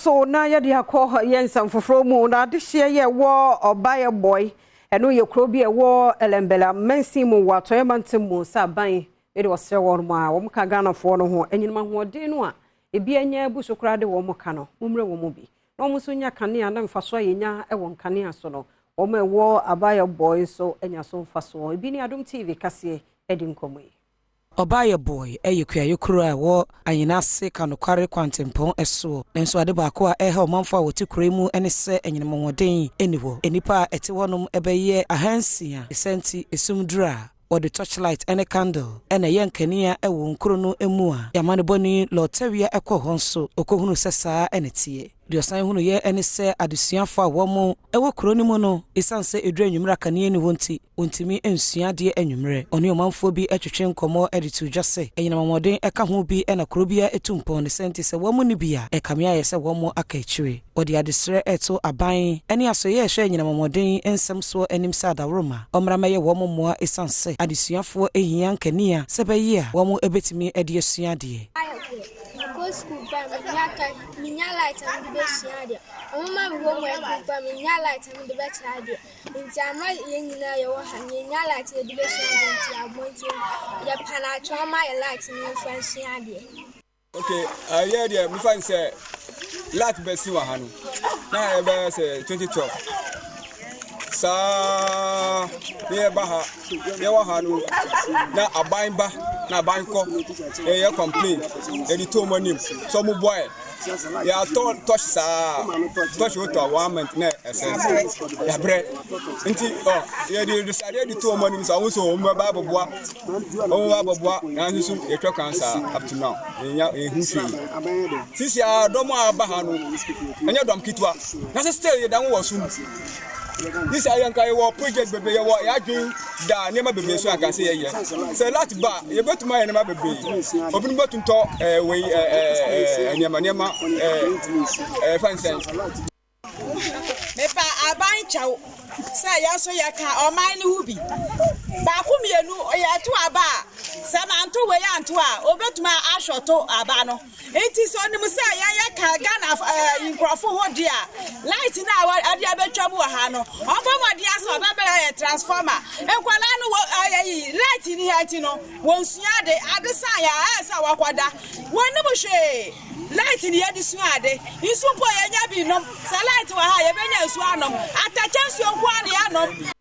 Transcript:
So na yɛde akɔ yɛn nsɛm foforɔ mu. Na adehyeɛ yɛ wɔ Ɔbaeɛ Bɔe, ɛno yɛ kuro bi a ɛwɔ Ellembelle mansin mu wɔ Atɔeɛ mantam mu, sɛ aban de ɔsrɛ wɔn mu a wɔn ka Ghanafoɔ no ho anyinam ahoɔden no a ebi anya abu so koraa de wɔn ka no, mommrɛ wɔn mu bi na wɔn nso nya kanea na mfasoɔ a yɛnya wɔ nkanea so no, wɔn a ɛwɔ Abaeɛ Bɔe nso anya so mfasoɔ. Ebi ne Adom TV kaseɛ di nkɔmmɔ yi. Ɔbaayɛ Bɔe yɛ kuayɛ kuro a ɛwɔ Anyinase Kanokware kwantempɔn soɔ. Nanso ade baako a ɛreha ɔmanfoɔ a wɔte kuro yi mu ne sɛ anyinam ahoɔden nni hɔ. Nnipa a ɛte hɔnom bɛyɛ 600. Ne saa nti, esum duru a, wɔde torchlight ne candle na ɛyɛ nkanea wɔ wɔn kuro no mu a amanebɔni Lɔtawia kɔɔ hɔ nso, ɔkɔhunuu sɛ saa na ɛteɛ. Deɛ ɔsan hunuiɛ ne sɛ adesuafoɔ a wɔn wɔ kuro no mu no, ɛsiane sɛ ɛduru anwummerɛ a kanea nni hɔ nti, wɔntumi nsua adeɛ anwummerɛ. Ɔne ɔmanfoɔ bi twetwe nkɔmmɔ de too dwa sɛ, anyinam ahoɔden ka ho bi na kuro biara tu mpɔn, ne saa nti sɛ wɔn nni bi a, ɛkame ayɛ sɛ wɔn aka akyire. Wɔde adesrɛ reto aban ne asoɛeɛ a ɛhwɛ anyinam ahoɔden nsɛm soɔ anim sɛ adaworoma ɔmmra mmɛyɛ wɔn mmoa ɛsiane sɛ adesuafoɔ hia nkanea sɛ ɛbɛyɛ a wɔn bɛtumi de asua adeɛ. Mekɔ sukuu ba a, menya time, menya light a mede bɛsua adeɛ. Ɔmo ma me homework mpo a, menya light a mede bɛkyerɛ adeɛ. Nti ama yɛn nyinaa yɛwɔ ha no, yɛnya light a yɛde bɛsua adeɛ nti abɔnten yɛpa no atwe ɔma yɛ light no yɛmfa nsua adeɛ. Okay, ɛyɛ deɛ mefa n sɛ light bɛsi wɔ ha no na ɛbɛyɛ sɛ 2012 saa ne yɛba ha, yɛwɔ ha no na aban ba na aban kɔ, yɛyɛ complain, yɛde to wɔn anim sɛ wɔn boa yɛ. Yɛatɔ torch saa, torch wotɔ a one month na ɛsɛ, yɛabrɛ. Nti ɔ yɛde desadeɛ de to wɔn anim sɛ wɔn nso wɔn bɛba abɛboa, wɔn bɛba abɛboa, nanso so yɛtwa kwan saa up to now yɛnya yɛhu hwee. Sisi a dɔm a aba ha no ɛnyɛ dɔm ketewa, na sɛ still yɛda ho wɔ sum. Sisi a yɛnka yɛwɔ project bebree, yɛwɔ yɛadwen da nneɛma bebree so anka sɛ yɛyɛ sɛ light ba yɛbɛtumi ayɛ nneɛma bebree. Obinom bɛtontɔ ɛɛ wei ɛɛ ɛɛ nneɛma nneɛma ɛɛ ɛɛ fan sɛn. Mepa aban kyɛw sɛ yɛn nso yɛka ɔman no ho bi. Baako mmienu yɛto aba a, sɛ manto wei anto a, obetumi ahwɔto aba no. Nti sɛ onim sɛ yɛn yɛka Ghana ɛɛ nkurɔfo ho deɛ a, light no a wɔde abɛtwa mu wɔ ha no, ɔbɔ mmɔden asɛ ɔbɛbɛyɛ yɛ transformer. Nkwadaa no wɔ ɛɛ yi light ni ha nti no, wɔnsua ade. Ade san yɛ a, ɛyɛ sɛ wɔakɔda. Wɔnnim hwee. Light ne yɛde sua ade. Nsu mpo yɛnya bi nom. Sɛ light wɔ ha a, yɛbɛnya nsuo anom. Atɛkyɛ nsuo nko ara na yɛnom.